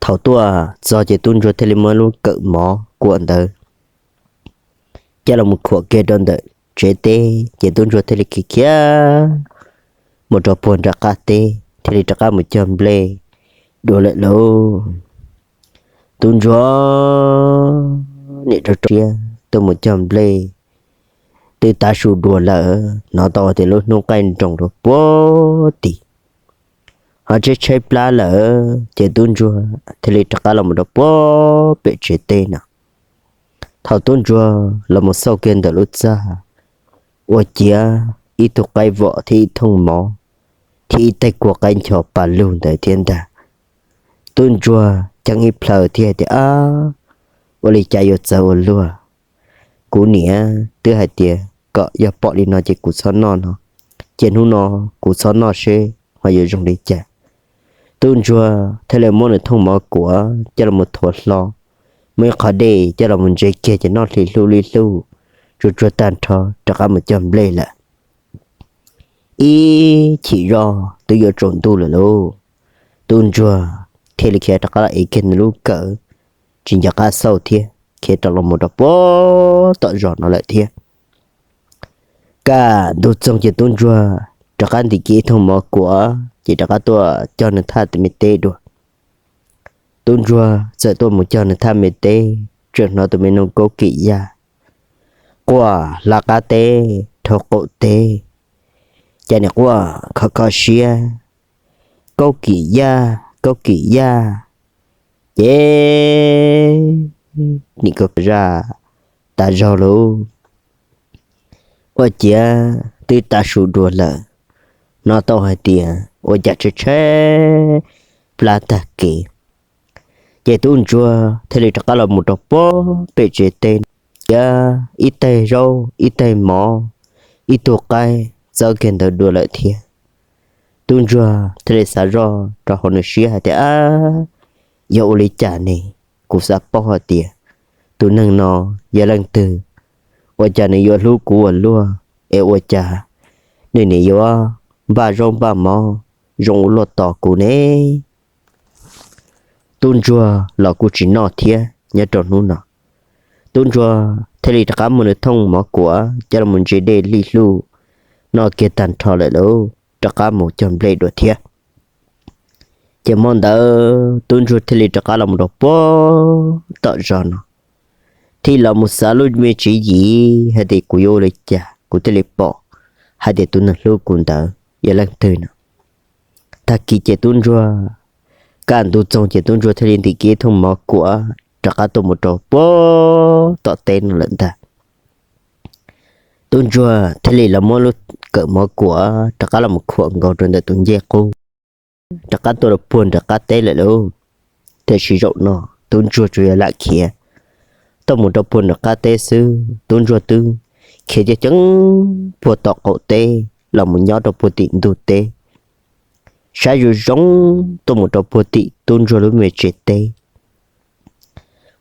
Thaum tuaj txog ces tub ntsuag thiaj li muab lub kawm mov kuam ntawd coj los khuam kiag rau ntawm tsev teb, ces tub ntsuag thiaj li khiav khiav mus rau puag nram qab teb, thiaj li rov qab mus cog nplej dua lawm lauj. Tub ntsuag niam rau rau siab tuaj mus cog nplej, twb tav su dua lawm, hnov tau tias lub hnub qaij nroos rau puag tim, ho tshaib tshaib plab lawm, ces tub ntsuag thiaj li rov qab los mus rau puag pem tsev teb no. Thaum tub ntsuag los mus xauj kiag ntawm lub txaj, ua ciav ib tug qaib vom thiab ib thooj mov thiab ib tais kua qaib ncho pa lug ntawd thiab ntag. Tub ntsuag ceeb ib plhaw thiab tias, Ab, ua li cas yuav txawv ua luaj? Kuv niam twb hais tias kom yog pom li no ces kuv txhob noj no, ces hnub no kuv txhob noj seb ho yuav zoo li cas. Tub ntsuag thiaj li muab nws thooj mov kuam coj los thuav hlo, muaj ib qho dej coj los ntse kiag ces noj hli hlub li hlub, tsuag tsuag tag nrho rov qab mus cog nplej lawm. Ib chim zoj twb yuav tsaus ntuj lawm lauj, tub ntsuag thiaj li khiav rov qab los ev kiag nws lub kawm, tsis nco qab xauj thiab khiav rov los mus rau puag tom zos no lawm thiab. Kaj ntug txoog ces tub ntsuag rov qab ntim kiag ib thooj mov kuam ces rov qab tuaj cog nws thaj me teb dua. Tub ntsuag txawm tuaj mus cog nws thaj me teb, tseem hnov tus me noog kaub kim yaj quaj hla qab teb dhau qaum teb, cas nim quaj kho kho siab, Kaub kim yaj, kaub kim yaj. Ces nim kaub zaj tas zog lauj, ua ciav twb tav su dua lawm, hnov tau hais tias ua cas tshaib tshaib plab tag kev. Ces tub ntsuag thiaj li rov qab los mus rau puag pem tsev teb, cia ib tais zaub ib tais mov, ib tug qaib txawb kiag ntawd dua lawm thiab. Tub ntsuag thiaj li xav zoj rau hauv nws siab hais tias, Ab, yog ua li cas ne? Kuv xav paub hais tias tus neeg no yog leej twg, ua cas nws yuav hlub kuv ua luaj, es ua cas nws nim yuav npaj zaub npaj mov zoo ua luaj tos kuv ne? Tub ntsuag los kuj tsis noj thiab nyob rau hnub no. Tub ntsuag thiaj li rov qab muab nws thooj mov kuam coj los ntse dej li hlub, noj kiag tag nrho lawm lauj, rov qab mus cog nplej dua thiab. Ces hmo ntawd tub ntsuag thiaj li rov qab los mus rau puag tom zos no, thiaj los mus xav lub me tswv yim hais tias kuv yuav ua li cas kuv thiaj li pom hais tias tus neeg hlub kuv ntawd yog leej twg no. Tag kis ces tub ntsuag, kaj ntug txoog ces tub ntsuag thiaj li ntim kiag thooj mov kuam rov qab tuaj mus rau puag tom teb no lawm ntag. Tub ntsuag thiaj li los muab lub kawm mov kuam rov qab los mus khuam nkaus rau ntawm tus ncej qub, rov qab tuaj rau puag nram qab teb lawm lauj. Tiam sis zaum no tub ntsuag tsuas yog lam khiav tuaj mus rau puag nram qab teb xwb, tub ntsuag twb khiav ceev ceev puag tom qaum teb los mus nyob rau puag tim ntug teb, saib zoo zoo tuaj mus rau puag tim tub ntsuag lub me tsev teb.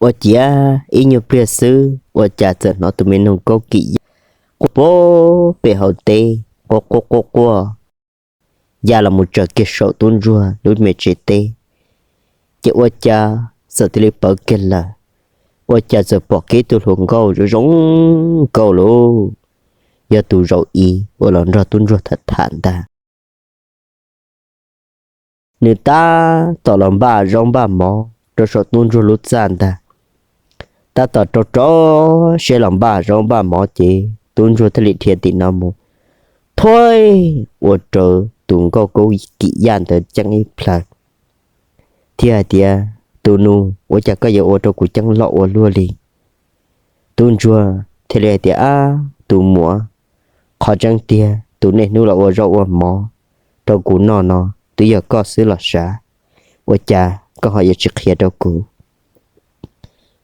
Ua ciav ib nyuag pliag xwb ua cas txawm hnov tus me noog kaub kim yaj quaj puag pem hauv teb, quaj quaj quaj quaj ya los mus tsaws kiag saum tub ntsuag lub me tsev teb. Ces ua cas txawm thiaj li pawv kiag lawm, ua cas txawm pom kiag tus hluas nkauj zoo zoo nkauj lauj, yog tus zaum ib uas los nrog tub ntsuag tham tham ntag. Nws tab tom los npaj zaub npaj mov rau saum tub ntsuag lub txaj ntag. Tab tom rau rau siab los npaj zaub npaj mov ces tub ntsuag thiaj li dhia tim no mus, thuav ua rau tus nkauj kaub kim yaj ntawd ceeb ib plhaw thiab hais tias, Tus nus, ua cas koj yuav ua rau kuv ceeb loj ua luaj li? Tub ntsuag thiaj li hais tias, Ab, tus muam, qhov tseeb tiag tus niaj hnub los ua zaub ua mov rau kuv noj no twb yog koj xwb los sav, ua cas koj ho yuav tsis qhia rau kuv?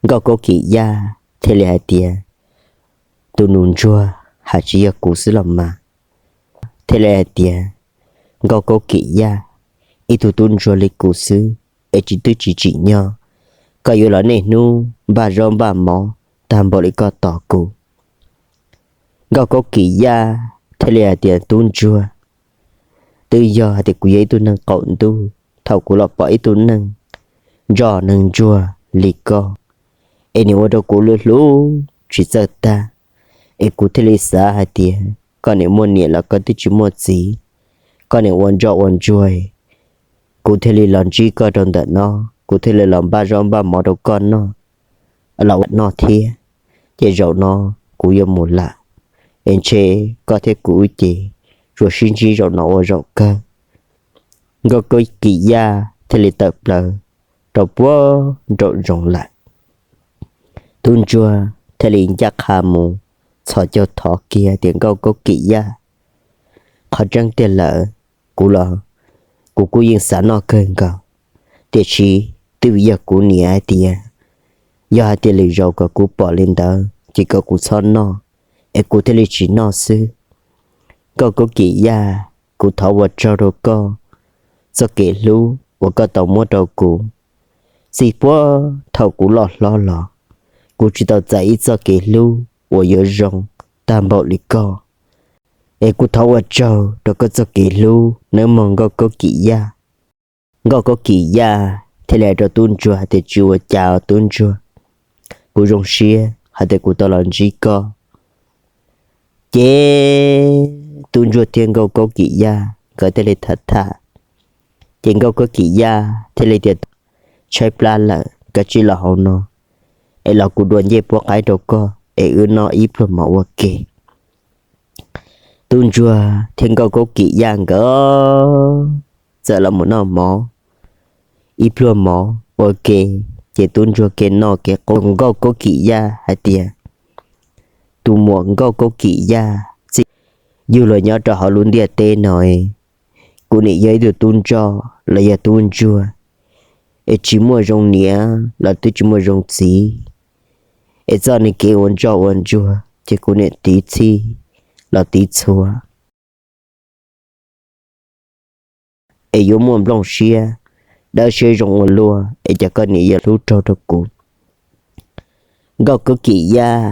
Nkauj kaub kim yaj thiaj li hais tias, Tus nus ntsuag, hais tsis yog kuv xwb los mas. Thiaj li hais tias, Nkauj kaub kim yaj, ib tug tub ntsuag li kuv xwb es tsis twb tsis tsim nyog koj yuav los niaj hnub npaj zaub npaj mov tag npaum li koj tos kuv. Nkauj kaub kim yaj thiaj li hais tias, Tub ntsuag, twb yog hais tias kuv yog ib tug neeg qaum ntuj, thaum kuv los pom ib tug neeg ntsoj neeg ntsuag li koj, es nim ua rau kuv lub hlub tsis txawj tag. Es kuv thiaj li xav hais tias koj nim muaj niam los koj twb tsis muaj txiv, koj nim ua ntsoj ua ntsuag, kuv thiaj li los ntsib koj rau ntawm no, kuv thiaj li los npaj zaub npaj mov rau koj noj, los ua noj thiab. Ces zaum no kuv yuav mus lawm, es ntshe koj thiab kuv wb ces tsuas sib ntsib zaum no ua zaum kawg. Nkauj Kaub Kim Yaj thiaj li tawm plaws rau puag nraum zoov lawm. Tub ntsuag thiaj li ncaj qha mus txhos caug thov kiag tias, Nkauj Kaub Kim Yaj, qhov tseeb tiag lawm, kuv los kuv kuj yeej xav noj kawg nkaus, tiam sis twb vim yog kuv niam hais tias yog hais tias lwm zaus kom kuv pom li ntawd ces kom kuv txhob noj, es kuv thiaj li tsis noj xwb. Nkauj Kaub Kim Yaj, kuv thov ua tsaug rau koj txoj kev hlub uas koj tau muab rau kuv. Txij puag thaum kuv loj hlob los, kuv tsis tau txais ib txoj kev hlub uas yuav zoo tag npaum li koj. Es kuv thov ua tsaug rau koj txoj kev hlub nawb mog Nkauj Kaub Kim Yaj. Nkauj Kaub Kim Yaj thiaj li hais rau tub ntsuag hais tias, Tsis ua cas os tub ntsuag, kuv zoo siab hais tias kuv tau los ntsib koj. Ces tub ntsuag thiab Nkauj Kaub Kim Yaj nkawd thiaj li tham tham. Ces Nkauj Kaub Kim Yaj thiaj li tias, Tshaib plab lawm, kav tsij los hauv no, es los kuv dua ncej puab qaib rau koj es wb noj ib pluag mov ua ke. Tub ntsuag thiab Nkauj Kaub Kim Yaj nkawd txawm los mus noj mov ib pluag mov ua ke. Ces tub ntsuag kev noj kev quaj, Nkauj Kaub Kim Yaj hais tias, Tus muam Nkauj Kaub Kim Yaj, txij yug los nyob rau hauv lub ntiaj teb no, kuv nim yog ib tug tub ntsoj los yog tub ntsuag, es tsis muaj zoo niam los twb tsis muaj zoo txiv, es txoj niag kev ua ntsoj ua ntsuag ces kuv nim tiv txhij los tiv txhua, es yuav muaj nplooj siab dawb siab zoo ua luaj es cas koj nim yog hlub raug rau kuv. Nkauj Kaub Kim Yaj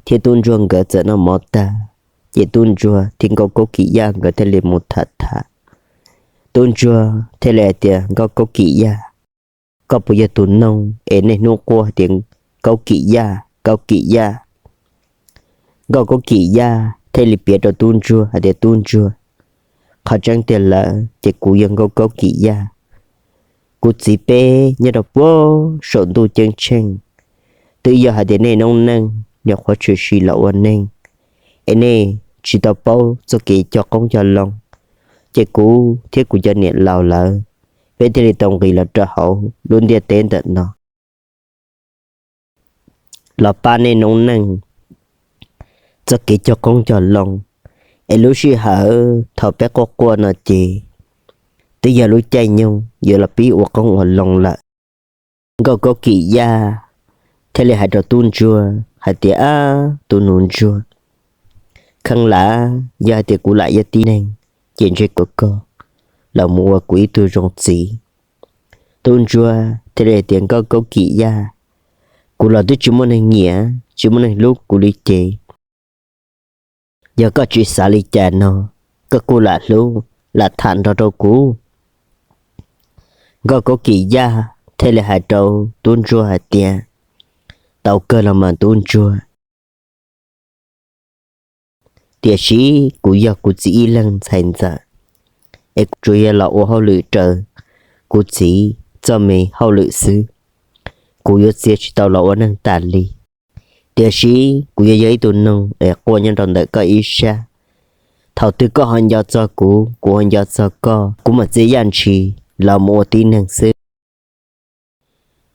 thiab tub ntsuag nkawd txawm noj mov tag, ces tub ntsuag thiab Nkauj Kaub Kim Yaj nkawd thiaj li mus tham tham. Tub ntsuag thiaj li hais tias, Nkauj Kaub Kim Yaj, koj puas yog tus noog es niaj hnub quaj tias Kaub Kim Yaj, Kaub Kim Yaj? Nkauj Kaub Kim Yaj thiaj li piav rau tub ntsuag hais tias, Tub ntsuag, qhov tseeb tiag lawm ces kuv yog Nkauj Kaub Kim Yaj. Kuv txiv peb nyob rau puag saum ntuj ceeb tsheej, twb yog hais tias nej noob neej nyuam qhuav tshwm sim los ua neeg, es nej tsis tau paub txoj kev cog qoob cog loo, ces kuv thiab kuv cov niam laus lawv, peb thiaj li tau nqis los rau hauv lub ntiaj teb ntawm no los pab nej noob neej txoj kev cog qoob cog loo. Es lub sij hawm thaum peb quaj quaj no ces twb yog lub caij nyoog yuav los pib ua qoob ua loo lawm. Nkauj Kaub Kim Yaj thiaj li hais rau tub ntsuag hais tias, Ab, tus nus ntsuag, kheev lam yog hais tias kuv lam yog tib neeg, ces ntshe kom koj los mus ua kuv ib tug zoo txiv. Tub ntsuag thiaj li hais tias, Nkauj Kaub Kim Yaj, kuv los twb tsis muaj neeg nyiam tsis muaj neeg hlub kuv li ces yog koj tsis xav li cas no, koj kuj lam hlub lam tham nrog rau kuv. Nkauj Kaub Kim Yaj thiaj li hais rau tub ntsuag hais tias, Tau kawg los mas tub ntsuag, tiam sis kuv yog kuv txiv ib leeg ntxhais ntxawm, es kuv tsuas yog los ua hauj lwm raws kuv txiv txoj me hauj lwm xwb. Kuv yuav txia tsis tau los ua neeg tas li. Tiam sis kuv yuav yog ib tug noog es quaj nyob rau ntawm koj ib sab. Thaum twg koj ho nco txog kuv, kuv ho nco txog koj, kuv mam txiav yaj ntshis los mus ua tib neeg xwb.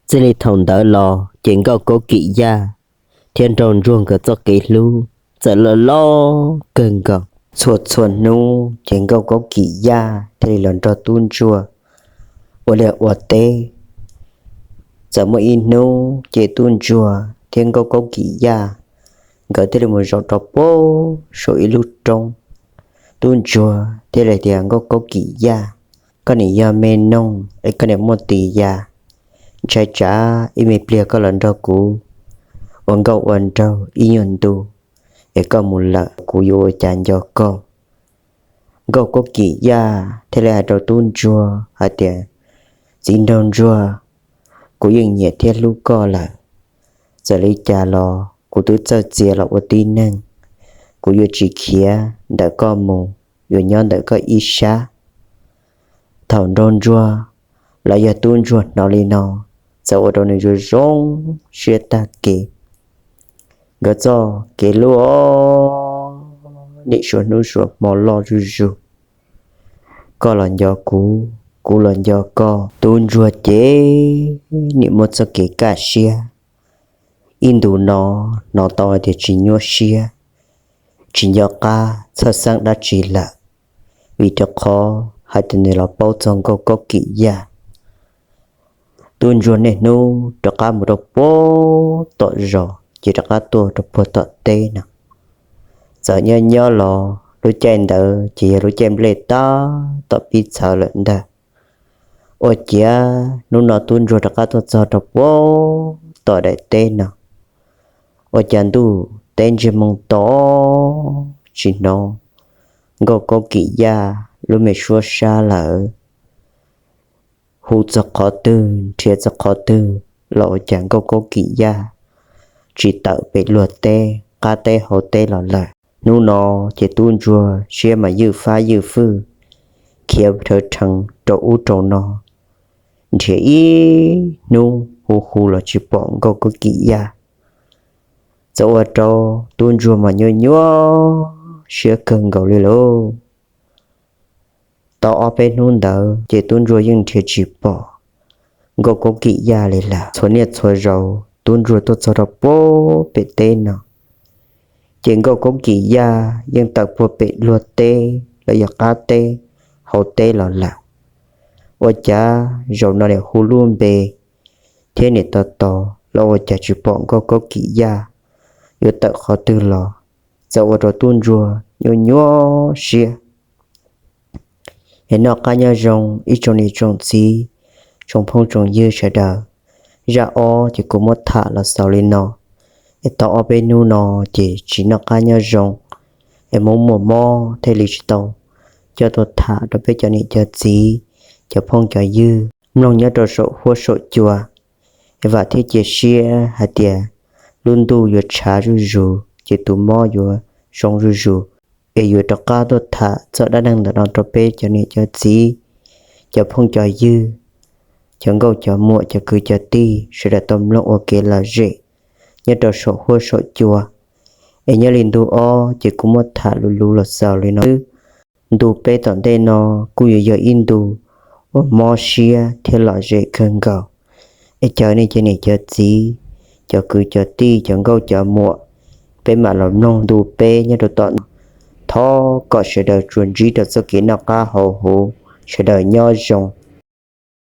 Txij li thaum ntawd los ces Nkauj Kaub Kim Yaj thiab Nraug Ntsuag nkawd txoj kev hlub txawm loj loj kawg nkaus. Txhua txhua hnub ces Nkauj Kaub Kim Yaj thiaj li los nrog tub ntsuag ua liaj ua teb. Txawm muaj ib hnub ces tub ntsuag thiab Nkauj Kaub Kim Yaj nkawd thiaj li mus zaum rau puag saum ib lub roob. Tub ntsuag thiaj li tias, Nkauj Kaub Kim Yaj, koj nim yog me noog es koj nim muaj tis yas, ntshai tsam ib me pliag koj los nrog kuv ua nkauj ua nraug ib nyuag ntu es koj mus lawm kuv yuav ua cas nco koj? Nkauj Kaub Kim Yaj thiaj li hais rau tub ntsuag hais tias, Txiv Nraug Ntsuag, kuv yeej nyiam thiab hlub koj lawm. Txawm li cas los kuv twb txawj txia los ua tib neeg, kuv yuav tsis khiav ntawm koj mus, yuav nyob ntawm koj ib sab. Thaum nraug ntsuag los yog tub ntsuag hnov li no, txawm ua rau nws zoo zoo siab tag kev. Nkawd txoj kev hlub nim suav hnub suav hmo loj zuj zus, koj los nco kuv, kuv los nco koj. Tub ntsuag ces nim muaj txoj kev kaj siab, ib ntus no hnov tau hais tias tsis nyuaj siab, tsis nco qab txhawj xeeb dab tsi lawm, vim rau qhov hais tias nws los paub txog nkauj kaub kim yaj. Tub ntsuag niaj hnub rov qab mus rau puag tom zos ces rov qab tuaj rau puag tom teb no. Txawm nyob nyob los lub caij ntawd ces yog lub caij nplej tab tom pib txhawv lawm ntag. Ua ciav hnub no tub ntsuag rov qab tuaj txog rau puag tom daim teb no, ua cas ntuj teb ntsiag moo to, tsis hnov nkauj kaub kim yaj lub me suab sab lawm. Hu txog qhov twg nrhiav txog qhov twg los ua cas nkauj kaub kim yaj tsis tawm pem luag teb qab teb hauv teb los lawm. Hnub no ces tub ntsuag siab mas ywj fab ywj fwj, khiav rhawv rheev rau ub rau no, nrhiav ib hnub hu hu los tsis pom nkauj kaub kim yaj. Txawm ua rau tub ntsuag mas nyuaj nyuaj siab kawg nkaus li lauj. Tau ob peb hnub ntawd ces tub ntsuag yeej nrhiav tsis pom nkauj kaub kim yaj li lawm. Txhua niaj txhua zaus tub ntsuag tuaj txog rau puag pem teb no, ces nkauj kaub kim yaj yeej tawm puag pem luag teb los yog qab teb hauv teb los lawm. Ua cas zaum no nim hu lub npe thiab nim tos tos los ua cas tsis pom nkauj kaub kim yaj yuav tawm qhov twg los, txawm ua rau tub ntsuag nyuaj nyuaj siab. Es noj qab nyob zoo ib tsoom niam tsoom txiv, tsoom phooj tsoom ywg sawv daws. Zaj ob ces kuv muab tham los xaus li no. Es tau ob peb hnub no ces tsis noj qab nyob zoo, es muaj muaj mob thiaj li tsis tau coj tuaj tham rau peb cov niam cov txiv, cov phooj cov ywg mloog nyob rau saum huab saum cua. Es vam thiab cia siab hais tias lub ntuj yuav tshav zuj zus ces tus mob yuav zoo zuj zus, es yuav rov qab tuaj tham txoj dab neeg ntawm no rau peb cov niam cov txiv, cov phooj cov ywg, cov nkauj cov muam, cov kwv cov tij sawv daws tau mloog ua kev lom zem nyob rau saum huab saum cua. Es nyob li ntu ob ces kuv muab tham luv luv los xaus li no xwb. Ntu peb tom ntej no kuj yuav yog ib ntu uas mob siab thiab lom zem kawg nkaus. Es caw nej cov niam cov txiv, cov kwv cov tij, cov nkauj cov muam, peb mam los mloog ntu peb nyob rau tom no. Thov kom sawv daws tsuas ntsib rau txoj kev noj qab haus huv, sawv daws nyob zoo.